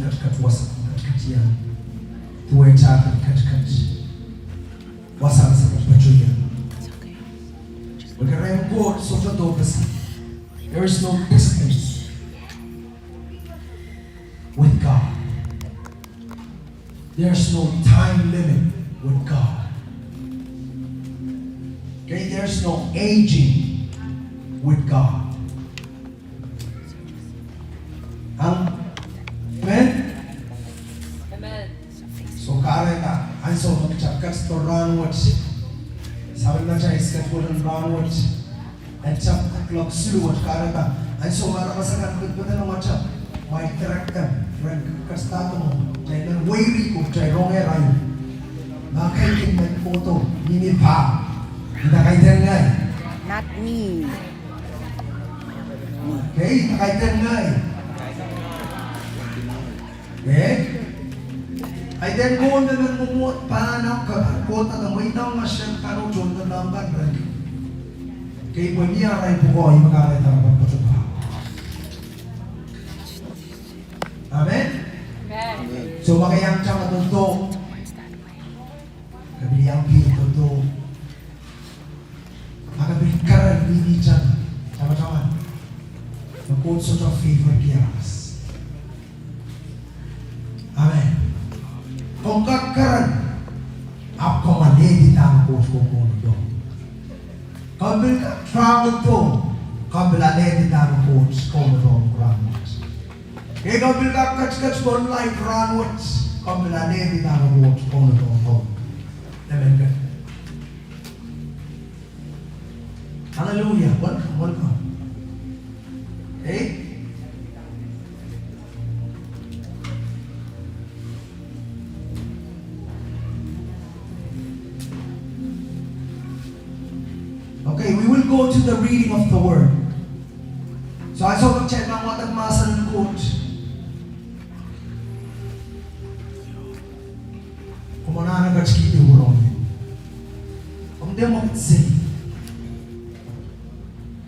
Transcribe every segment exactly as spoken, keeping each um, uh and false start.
ketiket wasa, ketiket iang. Duwehte ketiket wasa, se ketiket iang. Wehwehn Koht sohte dohpeseng. There is no distance with God. There's no time limit with God. Okay, there's no aging with God. Amen. Amen. So kahrehda, ansou me kitail ketido rahnwet, sapwellimatail schedule en rahnwet, e tapwek loak siluh wet, kahrehda ansou me aramas akan pidpidolong atail, ma I direct them, ren ketido mwo, kitail men weiri ko kitail rong arail, ma kaidehn men kohdo, mihmi pah. Nda kaidehn ngehi. Not me. Okay, nda kaidehn ngehi. Eh? Kaidehn ko me men mwomwohd pahn ahpw kapan kohdo, me ineng ma sehd kan oh tohndoadoahk kan rehn. Okay, pwe mie arail pwukoa, ih me kahrehda re pahn patohwan. Amen. Amen. So ma ke iang tang doadoahk, ke pil iang pil doadoahk, a ke pil keren mihmi tang, tamataman, me Koht sohte favourki aramas. Amen. Komw kak keren, ahpw komw alehdi dahme Koht kohkohdo. Komw pil kak travel pohn, komw pil alehdi dahme Koht kohkohdo rahnwet. Ke komw pil kak ketiket online rahnwet, komw pil alehdi dahme Koht kohkohdo. Amen. Hallelujah. Welcome, welcome. Hey? Okay, we will go to the reading of the word. So I saw the chat now, what the master in court. Komw anahne ketikihdi rong. Komw dehr mwekid seli.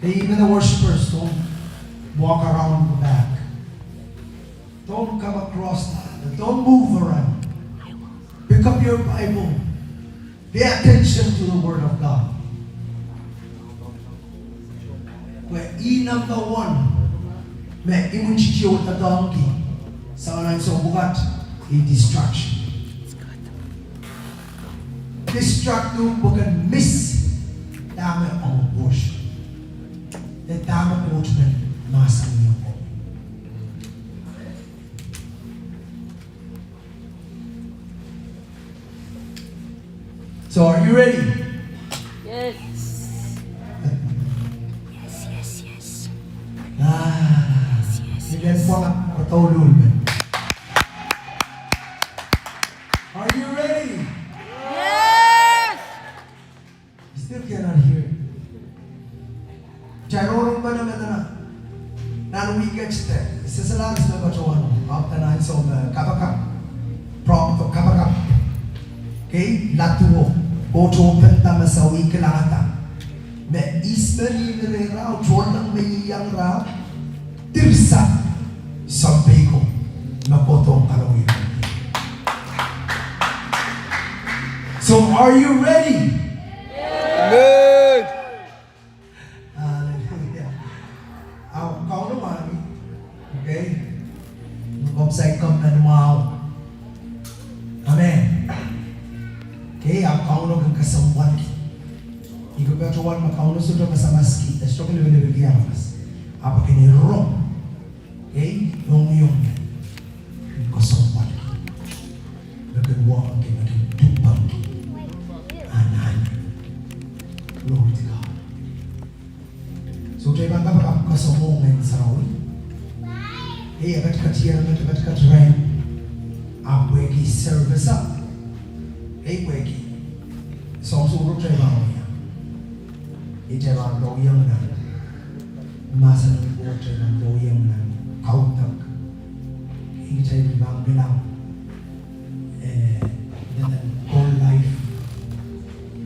Even the worshippers, don't walk around the back. Don't come across that. Don't move around. Pick up your Bible. Pay attention to the word of God. Pwe ih number one me imwintihti doadoahngki sang nan soahng pwukat, ih distraction. Distract uhk pwe ke miss dahme omw portion, de dahme Koht men mahsanihong komwi. So, are you ready? Yes. Yes, yes, yes. Ah, yes, yes. Are you ready? Yes. Still cannot hear. Kitail rongorong pene me dene nan wihk et de, seselahr me patohwan, ahpw dene ansou me kapakap, pro-, kapakap. Okay, laduo, Koht open dahme se wihk langada. Me ihs me mihmi rehrail, tohnleng me iang rehrail. Dirisang sounpei ko me kohdo kaloie. So, are you ready? Amen. Hallelujah. Ahpw Kauno mahmahki. Okay. Komw saik komw men mwahu. Amen. Okay, ahpw Kauno kin kesempwalki. Ih patohwan me Kauno sohte masamaski, e sohte lipilipilki aramas. Ahpw e kin rong. Okay, rong iong me kin kesempwalki, me kin wauneki, me kin dupangki. Amen. Glory to God. So, kitail pahn kapakap kasamwo Ngehn Sarawi. Okay, e ketiket ier, e ketiket rehn. Ahpw pwehki service, okay, pwehki soahng sohte pahn wia. Kitail pahn doadoahk nan mahsen en Koht, kitail pahn doadoahk nan kaudok. Kitail pahn kilang, eh, nan whole life.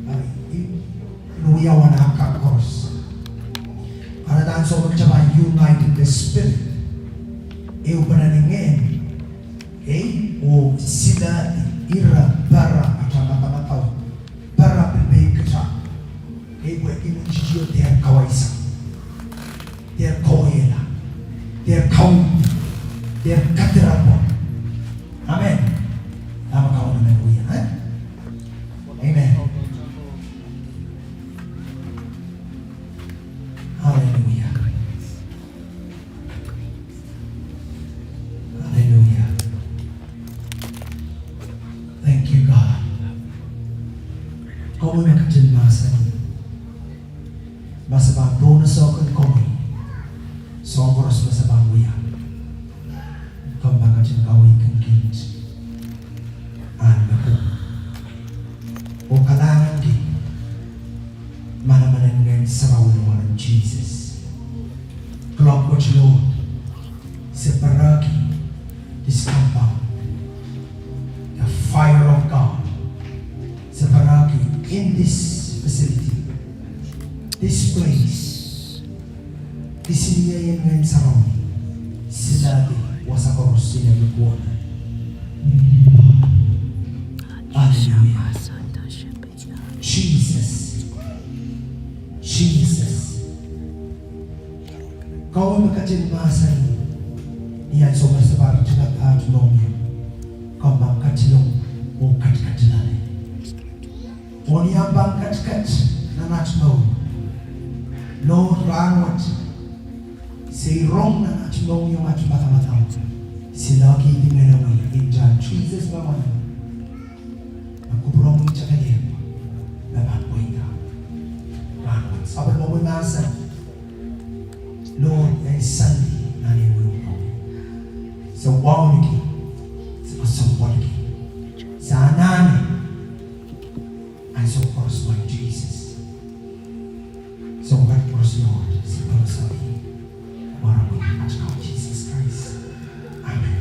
Ah, i, luhia wan ah kak koaros. Kahrehda ansou me kitail pahn unite in the spirit, ehu pene ni ngehn, Ei, oh sila, ira, para, ata madamadau, para pil pein kitail. Ei, pwehki imwintihti o dehr kawaisang, dehr kohieng, dehr kaun, dehr kadirapwa. Amen. Dahme Kauno men wia, eh? Amen. Hallelujah. Hallelujah. Thank you, God. Komwi me ketin mahsanih, ma se pahn pwunod soahng en komwi, soahng koaros me se pahn wia, komw pahn ketin kaweidki kitail. Ahn me komwi. Oh kalahnganki manaman en Ngehn Sarawi, Lord Jesus. Kuloak wet, Lord, se perehki this compound, the fire of God, se perehki in this facility, this place. Kisiniei en Ngehn Sarawi, silahdi wasa koaros sine me kohla. Hallelujah. Jesus. Jesus. Komwi me ketin mahsanih, ni ansou me se pahn ritingada aht mohngiong, komw pahn ketilong oh ketiket loale. Oh ni omw pahn ketiket nan aht mour, Lord, rahnwet, se rong nan aht mohngiong, aht madamadau, silahkihdi mehn omwi, in Christ Jesus' name. Nan kupwuromwi, kitail kin pahn pweida rahnwet. Sapwellimomwi mahsen, Lord, en sandi nan ehuehu. Se wauneki, se kesempwalki, se anahne ansou koaros, Lord Jesus. Sounpar koaros, Lord, se pahn sani. Wahnpoaron aht Kaun Sises Krais. Amen.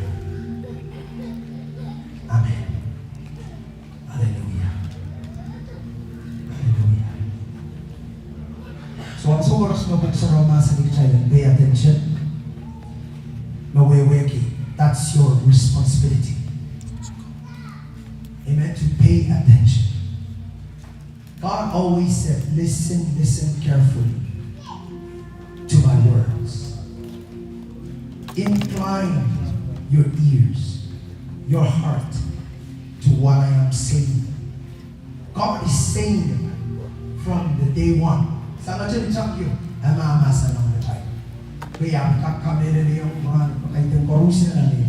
Amen. Hallelujah. Hallelujah. So, ansou koaros me Pwuhk Sarawi mahsanih kitail en pay attention, me wehwehki, that's your responsibility. Amen. To pay attention. God always said, "Listen, listen carefully to my words. Incline your ears, your heart to what I am saying." God is saying from the day one. Sangete ni tapio, e mahmahsanih nan time. Pwe ia me kak kamehlele ong mwahn, pakaiden koarusie nan ine.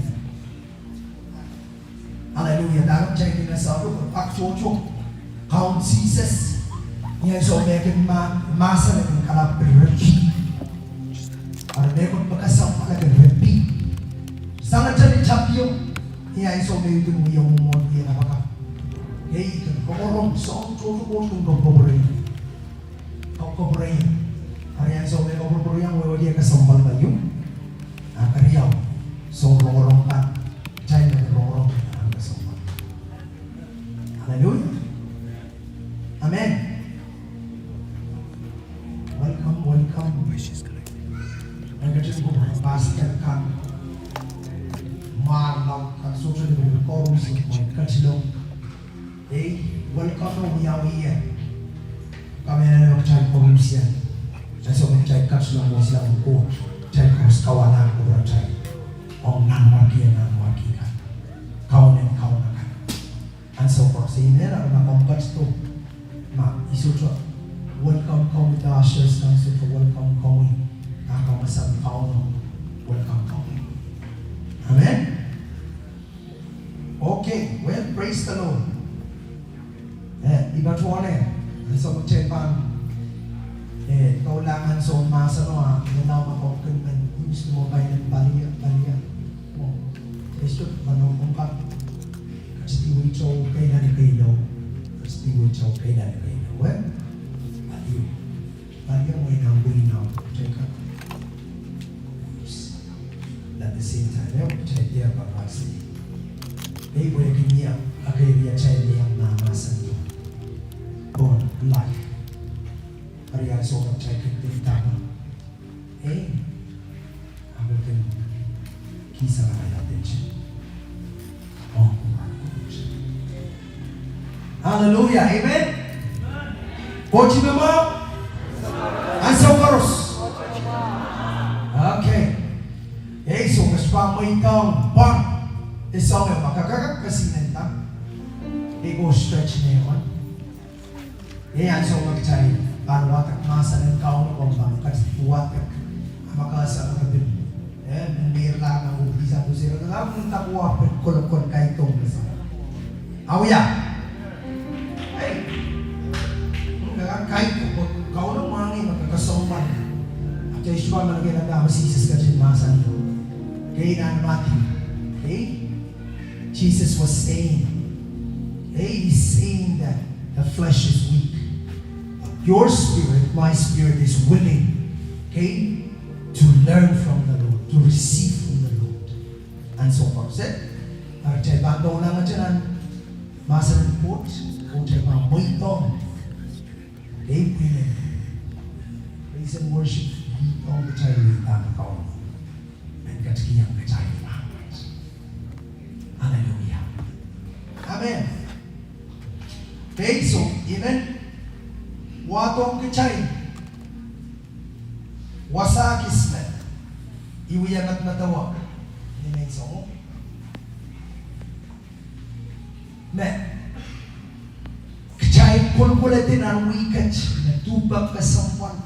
Hallelujah. Dahme kitail kin ese, pwe pak tohto, Kaun Sises, ni ansou me e kin ma-, mahsen, e kin kalap pil repeat. Eri mehkot me kesempwal e kin repeat. Sangete ni tapio, ni ansou me e kin wia mwomwohdiso, e kin kapakap. Ei, e kin rongorong, soahng tohto Koht kin kapwurpwuriong. Kapwurpwuriong. Eri ansou me kapwurpwuriong, wehwehki e kesempwal me iang. A keriau, soahng rongorong kan, kitail me rongorong kan kesempwal. Hallelujah. Amen. Welcome, welcome. Mwein ketin kupwur pastor kan, mwahl kan, sohte ni koarusie, mwein ketilong. Ei, welcome, oh wiawi ie. Kamehlele kitail koarusie. Ansou me kitail ketilong, mwohn silakan Koht, kitail koaros kawehla kupwuratail ong nanmwarkien nanmwarki kan, kaunen kaun akan. Ansou koaros, amen. Eri ma komw ketido, ma I sohte welcome komwi, the ushers kan sohte welcome komwi, a komw sang Kauno welcome komwi. Amen. Okay, well, praise the Lord. Eh, I patohwan, eh, ansou me kitail pahn, eh, doula nan ansou mahsen, ah, ni ansou me komw kin men use ni mobile en palia, palia. Oh, Facebook, pahn omw kan. Katidiwei to keilahn keilahn. Katidiwei to keilahn keilahn. Well, palia. Palia mwein omw, mwein omw, kitail kak use. At the same time, eh, kitail diar papahs. Ei, pwe e kin wia, a kin wia kitail me iang mahmahsen. Bon, life. Eri ansou me kitail kin pil dahme, eh, a kin kihsang arail attention. Hallelujah. Amen. Koht ih me mwahu. Ansou koaros. Okay. Ei, so kitail pahn mweidohng pwon. E soangen ma ke kak kesihnen pahn. Ei, ko stretch ni emen. Ei, ansou me kitail pahn wadek mahsen en Kauno, komw pahn kat wadek. A ma ke sang ke pil, eh, men meirla nan ko pisa kusir, ke pahn dak wa pil kolokol kaidohng me sang. Awia. Ei. Ke kak kaidohng, Kauno mwahngih me ke kesempwal. Ahpw Sises ketin mahsanih. Kei nan Matthew. Ei. Jesus was saying, hey, he's saying that the flesh is weak. But your spirit, my spirit is willing, okay, to learn from the Lord, to receive from the Lord. And so far, said, eri kitail pahn doula ngatanan mahsen en Koht, oh kitail pahn mweidohng. Ei, pwihn en praise and worship, mweidohng kitail, mweidohng Kauno. Men ketikihong kitail rahnwet. Hallelujah. Amen. Ei, so, I men wadohng kitail wasa kis me I wia medemedewe. I men so. Me kitail kolkoledi nan wihk et me duhpek kesempwal.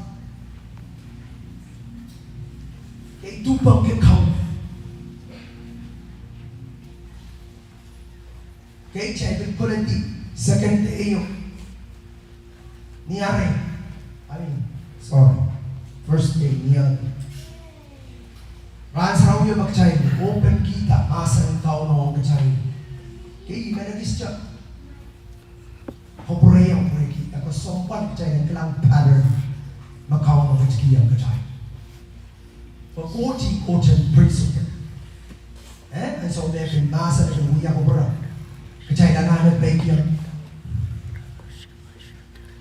Ei, duhpek ke Kauno. Kei, kitail pil koledi second day ieu. Ni arin, I mean, sorry, first day, ni arin. Rahn Sarawi me kitail open kihda mahsen en Kauno ong kitail. Kei, I men ekis te kapwurehiong pwehki e kesempwal kitail en kilang pattern me Kauno ketikihong kitail. Pwe Koht ih Koht en principle. Eh, ansou me e kin mahsanih, e kin wia kupwure, kitail anahne peikiong.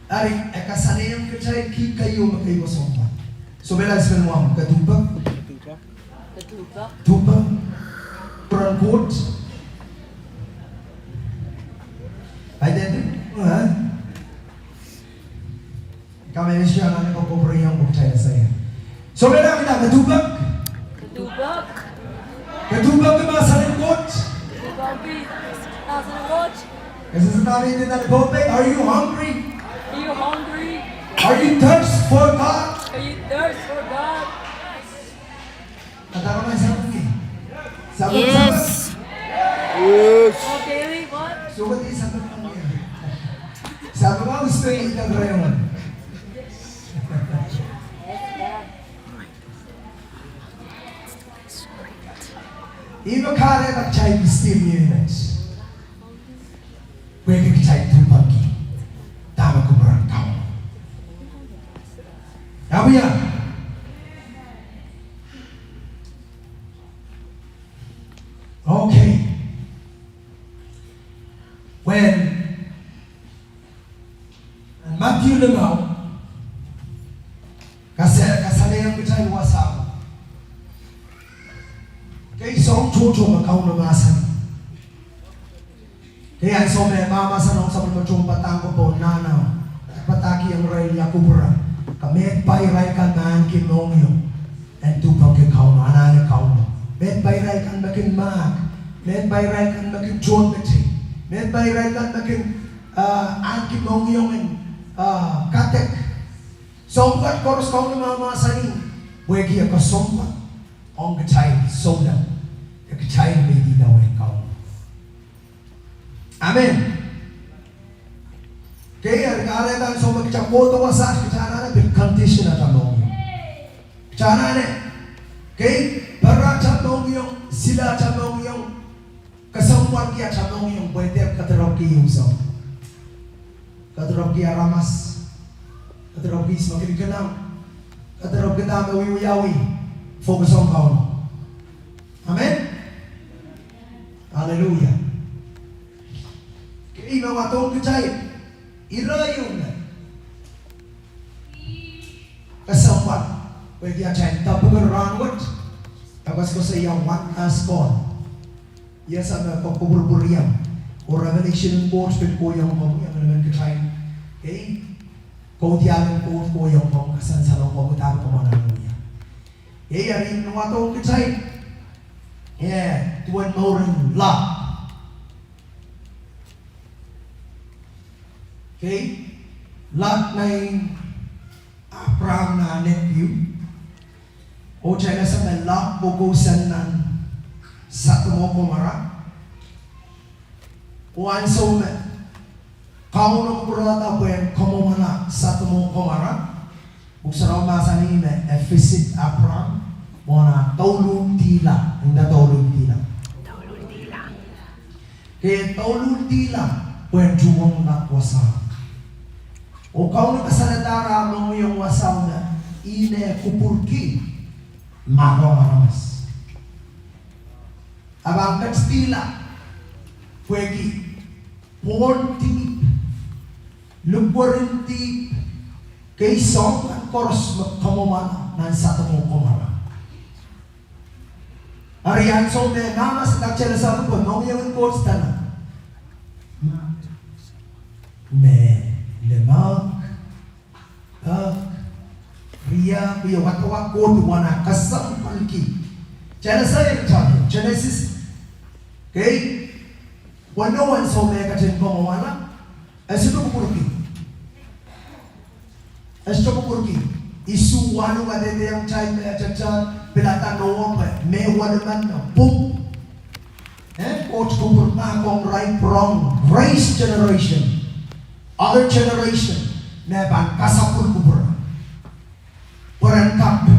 Eri, e kasalehiong kitail kihkeieu me kei kesempwal. So, me lasi men wahn, ke duhpek. Duhpek. Kupwuren Koht. Identity, eh? Kamehlele anahne kapwurehiong kupwure sair. So, me lasi ke duhpek. Ke duhpek. Ke duhpek mahsen en Koht. Ke duhpek mahsen en Koht. Ke sehse dahme eden nan Pohnpei, are you hungry? Are you hungry? Are you thirst for God? Are you thirst for God? Yes. Yes. Daily what? Ih me kahrehda kitail still unit. Pwehki kitail duhpeki dahme kupwuren Kauno. Awia. Okay. Well, Matthew limau, kase, kasalehiong kitail wasa. Kei, soang tohto me Kauno mahsanih. Kei, ansou me mahmahsanihong sapwellime tohnpadahk ko pohn nahnao, padahkihong irail ia kupwure. Kamehlele irail kan me ahneki mohngiong en duhpeki Kauno, anahne Kauno. Mehlel irail kan me kin mahk. Mehlel irail kan me kin tohnmetei. Mehlel irail kan me kin, ah, ahneki mohngiong en, ah, kadek. Soahng kan koaros Kauno mahmahsanih, pwehki e kesempwal ong kitail souleng, kitail me idawehn Kauno. Amen. Kei, eri kahrehda ansou me kitail kohdo wasaht, kitail anahne pil condition atail mohngiong. Kitail anahne, kei, pere atail mohngiong, sile atail mohngiong, kesempwalki atail mohngiong pwe dehr kedirepwki unsek. Kedirepwki aramas. Kedirepwki ihs me kin kilang. Kedirepwki dahme wiewiawi. Focus ong Kauno. Amen. Hallelujah. Kei, me wadohng kitail ire ieu me kesempwal, pwehki atail topic en rahnwet, e koasokoasoia one last call. Ia sang me ke kupwurpwuriong. Oh revelation en Koht pil kohiong komwi, emenemen kitail. Kei, kaudiahl en Koht kohiong komwi, kasansalong komwi dahme komwi anahne wia. Kei, eri I men wadohng kitail, eh, duwen mouren Lot. Kei, Lot nein Abraham nah nephew. Oh kitail ese me Lot koukousoan nan Sodom oh Gomorrah. Oh ansou me Kauno kupwurehda pwehn kamwomwala Sodom oh Gomorrah, Pwuhk Sarawi mahsanih me e visit Abraham mwohn ah douluhl dihla, nda douluhl dihla. Ke douluhl dihla pwehn tuhwong Lot wasao. Oh Kauno kasalehda ah mohngiong wasao me ih me kupwurki mahkohng aramas. A pahn ketidihla pwehki pwohn dihp, likwerih dihp, kei soahng kan koaros me kamwomwala nan Sodom oh Gomorrah. Eri ansou me e mamas, kitail ese pwe mohngiong en Koht dene me limehk, pahk, ria, pwe e wadawad kohdi wana kesempwalki. Genesis, Genesis, kei, weneu ansou me e ketin kamwomwala, e sohte kupwurki. E sohte kupwurki. Isuh walu kadehdehiong kitail me e tete pilada Noah pwe me welimen me pwung. Eh, Koht kupwur mahkohng irail pwurehng raise generation, other generation, me pahn kasapwil kupwur. Pwe ren kak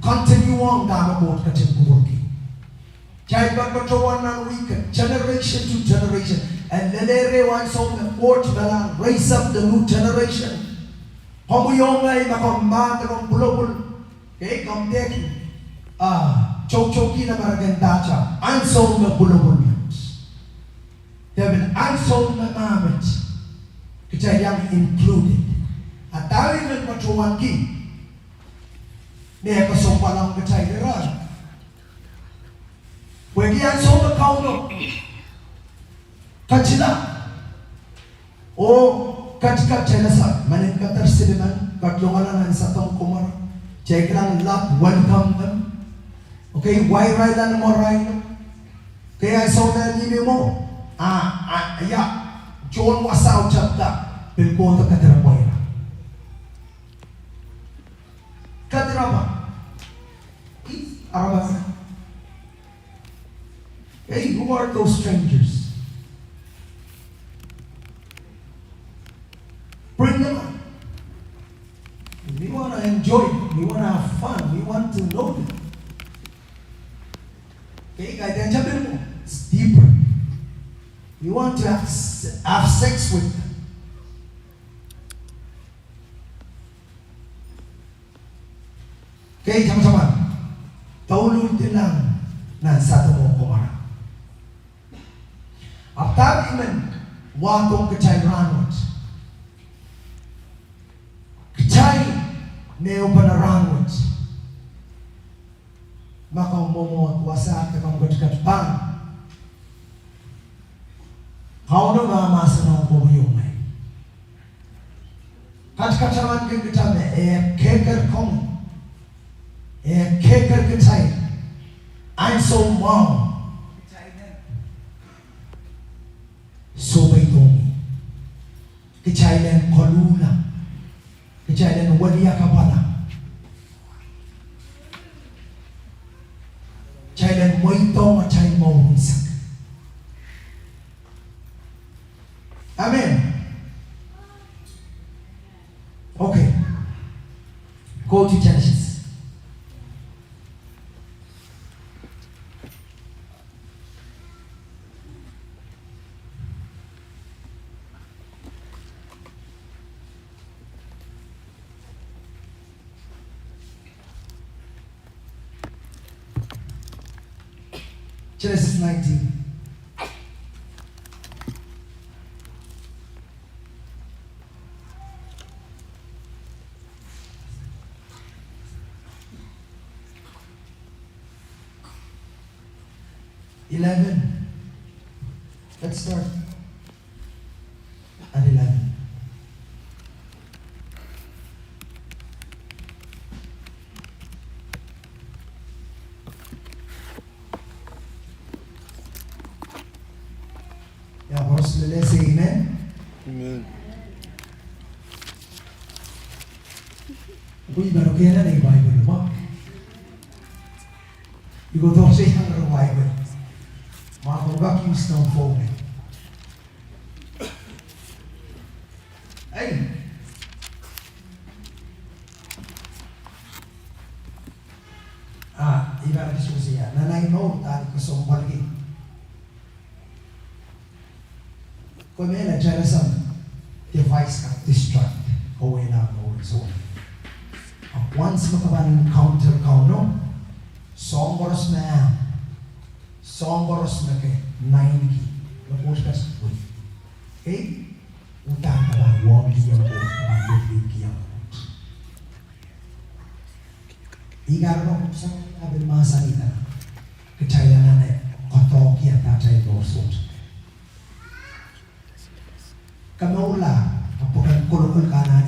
continue ong dahme Koht ketin kupwurki. Kitail patohwan nan wihk, generation to generation. E lelehr ansou me Koht me pahn raise up the new generation. Komwi oh ngehi ma komw mahn de komw pwulopwul, kei, komw dehki, ah, toutouki nan American dahte, ansou me pwulopwul met. Dahme ansou me mah met, kitail iang included. A dahme I men patohwanki, me e kesempwal ong kitail ira. Pwehki ansou me Kauno ketila, oh ketiket, kitail ese, mehn keder silimen, ketlong nan Sodom Gomorrah, kitail kilang Lot welcome them. Okay, wai irail nan imwarail. Kei, ansou me mihmi mwo, a, a, ia, John wasao chapter, pil kohdo kedirepw ira. Kedirepw. Ih, aramas. Hey, who are those strangers? Bring them up. We want to enjoy them. We want to have fun. We want to know them. Okay, guys, then jump in. It's deeper. We want to have, s- have sex with them. Okay, tamataman. Douluhl dihla nan Sodom oh Gomorrah. Ahpw dahme I men wadohng kitail rahnwet. Kitail me ehupene rahnwet. Ma komw mwomwohd wasa de komw ketiket pahn, Kauno me mahsanihong komwi oh ngehi. Katikataman kin kitail me e keker komwi. E keker kitail. Ansou mwahu. Sohpeidohng. Kitail en koluhla. Kitail en weliakapwala. Kitail en mweidohng atail mour unsek. Amen. Okay. Go to Genesis. Genesis nineteen. Eleven. Let's start. Adilani. Ia koaros lel ese amen? Amen. Pwe I patohkehla nei Baibel mwo. I kohdohte iang rong Baibel. Ma komw kak use noumw phone. Ei. Ah, I pahn kak use ia. Nan ai mour dahme kesempwalki. Komw mehla, terrorism, device kan distract, kawehla mour en soh. Ahpw once me ke pahn encounter Kauno, soahng koaros me, soahng koaros me ke naineki, me Koht kat wet. Okay? Udahn ke pahn wong kihong Koht, ke pahn wong kihong Koht. I karonge sang ape mahsanih da. Kitail anahne koadoahki atail mour sohte. Komourla, ahpw pwuken Kolokol kahrehda